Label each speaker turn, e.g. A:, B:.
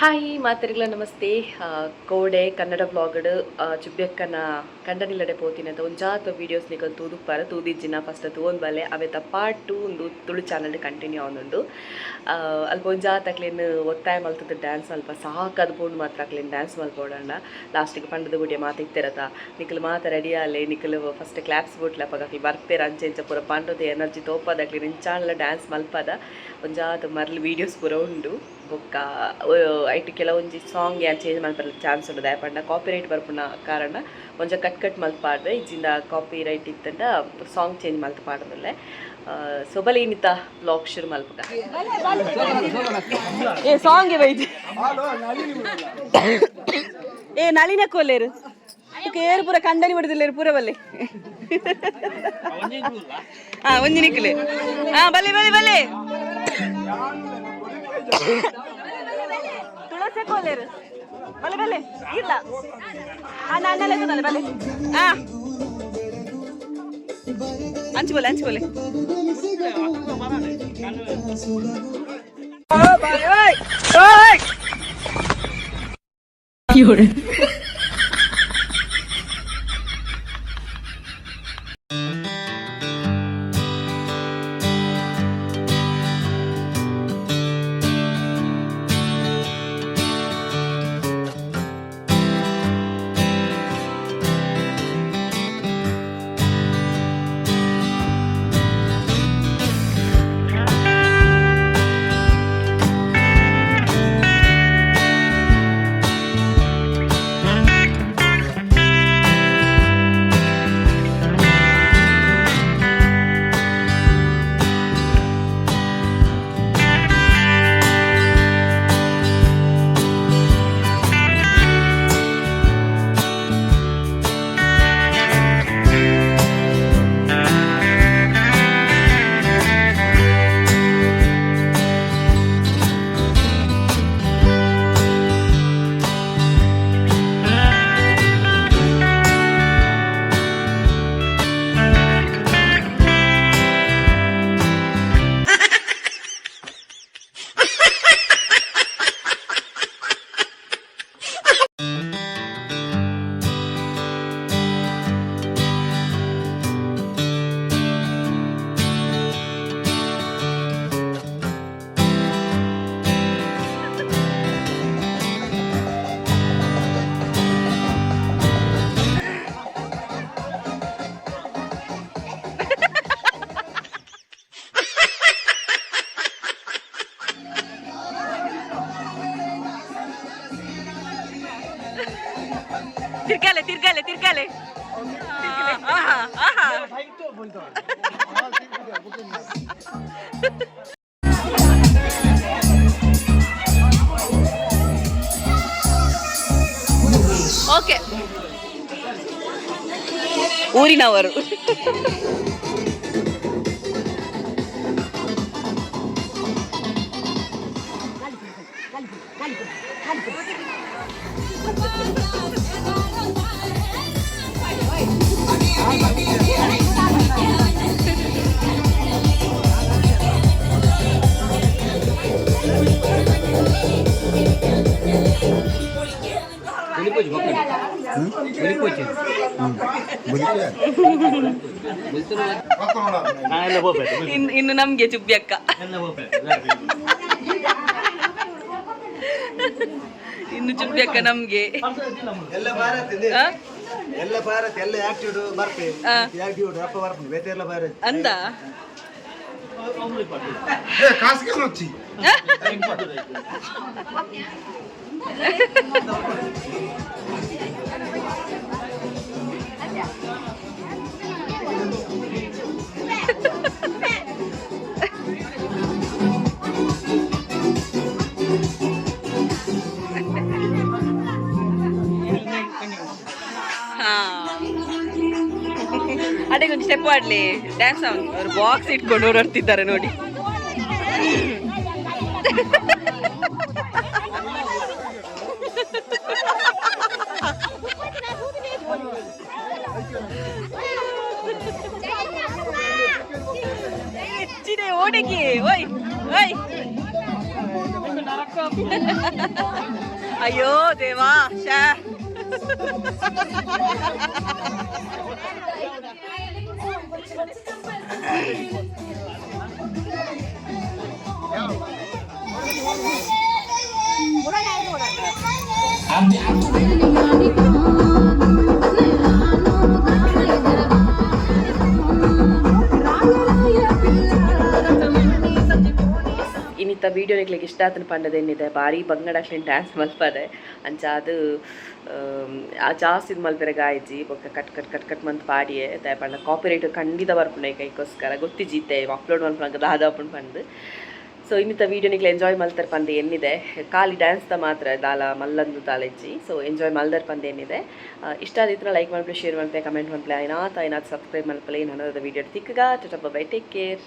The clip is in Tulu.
A: ಹಾಯ್ ಮಾತರಿಗಳ ನಮಸ್ತೆ. ಕೋಡೆ ಕನ್ನಡ ವ್ಲಾಗ್ಡ್ ಚುಬ್ಯಕ್ಕನ ಕಂಡನಿಲ್ಲಡೆ ಪೋತಿನದ ಒಂಜಾತ ವೀಡಿಯೋಸ್ ನಿಕಲ್ ತೂದುಪ್ಪಾರ ತೂದಿಜ್ಜಿನ ಫಸ್ಟ್ ತೂವೊಂದು ಬಲೆ. ಅವೆತ ಪಾರ್ಟ್ 2 ಉಂದು ತುಳು ಚಾನಲ್ ಕಂಟಿನ್ಯೂ ಆವೊಂದುಂಡು. ಅಲ್ಪ ಒಂಜಾತ ಅಕ್ಲೆನ್ ಒತ್ತಾಯ ಮಲ್ತದ ಡ್ಯಾನ್ಸ್ ಅಲ್ಪ ಸಾಕಾದ್ ಪೋಂಡು ಮಾತ್ರ ಅಕ್ಲೆನ್ ಡ್ಯಾನ್ಸ್ ಮಲ್ಪೋಡಂಡ. ಲಾಸ್ಟಿಗೆ ಪಂಡದ ಗುಡಿಯ ಮಾತ ಇತ್ತೆರತ, ನಿಕಲ್ ಮಾತ ರೆಡಿ ಆಲೆ, ನಿಕಲ್ ಫಸ್ಟ್ ಕ್ಲಾಪ್ಸ್ ಬುಟ್ಲೆ, ಅಪಗ ಅಕ್ಲು ಬರ್ಪೇರ್, ಅಂಚೆ ಇಂಚ ಪೂರ ಪಂಡದ ಎನರ್ಜಿ ತೋಪದ ಅಕ್ಲೆನ್ ಇಂಚಾಂಡಲ ಡ್ಯಾನ್ಸ್ ಮಲ್ಪದ. ಒಂಜಾತ ಮರ್ಲ್ ವೀಡಿಯೋಸ್ ಪೂರ ಉಂಡು. ಬೊಕ್ಕ ಐಟ್ ಕೆಲವೊಂಜಿ ಸಾಂಗ್ ಯಾನ್ ಚೇಂಜ್ ಮಲ್ಪರೆ ಚಾನ್ಸ್ ಉಂಡು, ದಾಯೆ ಪಂಡ ಕಾಪಿ ರೈಟ್ ಬರ್ಪುನ ಕಾರಣ ಒಂಜ ಕಟ್ ಕಟ್ ಮಲ್ಪಾಡ್ರೆ, ಇಜ್ಜಿಂದ ಕಾಪಿ ರೈಟ್ ಇತ್ತಂಡ ಸಾಂಗ್ ಚೇಂಜ್ ಮಲ್ತ್ ಪಾಡೊಂದುಲ್ಲೆ. ಸೊ ಬಲೆ ಇನ್ನಿತ ವ್ಲಾಗ್ ಶುರು ಮಲ್ಪುಗ. ಏ ಸಾಂಗ್ ಬೈಜಿ, ಏ ನಳಿನ ಕೋಲೇರು ಏರು ಪೂರ ಕಂಡನಿ ಬಿಡುದಿಲ್ಲೇರು ಪೂರ ಬಲ್ಲೆ. ಹಾ, ಒಂಜಿ ನಿಕ್ಲೆ. ಹಾ, ಬಲ್ಲೆ ಬಲ್ಲೆ ಬಲ್ಲೆ. ತುಳಸೆ ಕೋಲೇರು, ಬಲ್ಲೆ ಬಲ್ಲೆ. ಇಲ್ಲ, ಅಣ್ಣ ಅಣ್ಣ ಲೆಕ್ಕದಲ್ಲ, ಬಲ್ಲೆ. ಹಾ, ಅಂಚು ಬಲ್ಲೆ, ಅಂಚು ಬಲ್ಲೆ. ತಿರ್ಗಾಲೆ ತಿರ್ಗಾಲೆ ತಿರ್ಗಾಲೆ. ಆಹಾ ಆಹಾ. ಓಕೆ, ಊರಿನವರು. ಇನ್ನು ನಮ್ಗೆ ಚುಬ್ಬಿ ಅಕ್ಕ, ಇನ್ನು ಚುಬ್ಬಿ ಅಕ್ಕ ನಮ್ಗೆ.
B: ಎಲ್ಲ ಭಾರತ್, ಎಲ್ಲ ಭಾರತ್, ಎಲ್ಲ ಆಕ್ಟಿವ್ ಬರ್ಪೆ, ಆಕ್ಟಿವ್ ಅಪ್ಪ ಬರ್ಪು, ಬೇತೆ ಎಲ್ಲ ಭಾರತ್.
A: ಅಂದ.
C: ಖಾಸಗಿ ರುಚಿ.
A: ಹಾ, ಅದೇ ಒಂದು ಸ್ಟೆಪ್ ಆಡ್ಲಿ, ಡ್ಯಾನ್ಸ್. ಅವರು ಬಾಕ್ಸ್ ಇಟ್ಕೊಂಡು ಓಡಾಡ್ತಿದ್ದಾರೆ ನೋಡಿ. ಹೆಚ್ಚಿದೆ ಓಡಗಿ. ಓಯ್ ಓಯ್. ಅಯ್ಯೋ ದೇವಾ ಶಾ. ಇನ್ನಿತ್ತ ವೀಡಿಯೋ ನಿಕ್ಲೆಗ್ ಇಷ್ಟ ಆತನ ಪಂಡದೇನಿದೆ ಬಾರಿ ಬಂಗಡಕ್ಲೆನ್ ಡ್ಯಾನ್ಸ್ ಮಲ್ಪದೆ. ಅಂಚ ಅದು ಆ ಜಾಸ್ತಿ ಇದು ಮಲ್ಪೆರೆ ಗಾಯ್ಜಿ ಬೊಕ್ಕ ಕಟ್ ಕಟ್ ಕಟ್ ಕಟ್ ಮಂತ್ ಪಾಡಿಯೆ. ದಾಯೆ ಪಂಡ ಕಾಪಿರೈಟ್ ಖಂಡಿತ ಬರ್ಪುಂಡು ಐಕೋಸ್ಕರ ಗೊತ್ತಿಜೀತೆ ಅಪ್ಲೋಡ್ ಮಲ್ಪುನಗ ದಾದ ಆಪುಂಡು ಪಂದ್. ಸೊ ಇನ್ನಿತ್ತ ವೀಡಿಯೋ ನಿಕ್ಲೆ ಎಂಜಾಯ್ ಮಲ್ತರ್ ಪಂದ್ ಎನ್ನಿದೆ. ಖಾಲಿ ಡ್ಯಾನ್ಸ್ ದ ಮಾತ್ರ ದಾಲ ಮಲ್ಲಂದು ದಾಲೆಜ್ಜಿ. ಸೊ ಎಂಜಾಯ್ ಮಲ್ದರ್ ಪಂದ್ ಎನ್ನಿದೆ. ಇಷ್ಟ ಆದಿತ್ತಿನ ಲೈಕ್ ಮಲ್ಪಲೆ, ಶೇರ್ ಮಲ್ಪಲೆ, ಕಮೆಂಟ್ ಮಲ್ಪಲೆ, ಆಯ್ನಾತ್ ಆಯ್ನಾತ್ ಸಬ್ಸ್ಕ್ರೈಬ್ ಮಲ್ಪಲೆ. ನನದ ವೀಡಿಯೋ ತಿಕ್ಕಗ. Tata, bye, take care.